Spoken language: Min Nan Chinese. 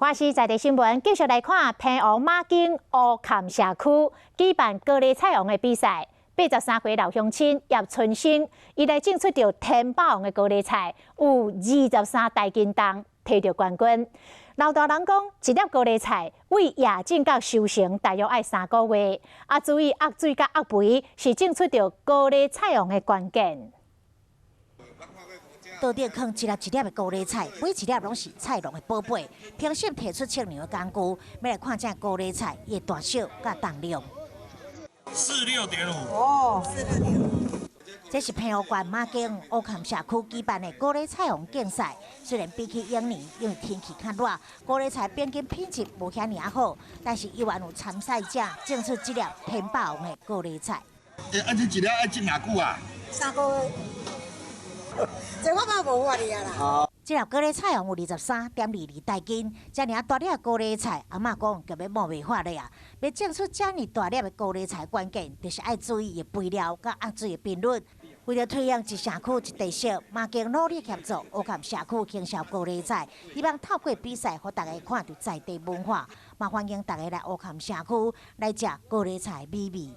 華視在地新聞繼續來看澎湖馬經烏崁社區舉辦高麗菜王的比賽。83歲老鄉親葉春生，伊來種出著天霸王的高麗菜，有23大斤重，提著冠軍。老大人講，一粒高麗菜對葉種到收成，大約愛3個月。啊，注意壓水佮壓肥是種出著高麗菜王的關鍵。桌頂囥一粒一粒的高麗菜，每一粒攏是菜農的寶貝。評審提出測量的工具，欲來看這高麗菜伊的大小佮重量。46.5。哦，46.5。這是澎湖縣馬經烏崁社區舉辦的高麗菜王競賽。雖然比起往年，因為天氣較熱，高麗菜平均品質無遐爾仔好，但是依然有參賽者種出這粒天霸王的高麗菜。欸，啊，這一粒愛種偌久啊？3個月。這我嘛無法哩啊啦。這粒高麗菜王有23.22大斤，遮爾大粒高麗菜，阿嬤講就欲冒袂發了啊！欲種出遮爾大粒的高麗菜，關鍵就是愛注意伊的肥料佮壓水的頻率。為著推廣一社區一特色，馬經努力協助烏崁社區行銷高麗菜，希望透過比賽，予大家看著在地文化，嘛歡迎大家來烏崁社區來食高麗菜美味。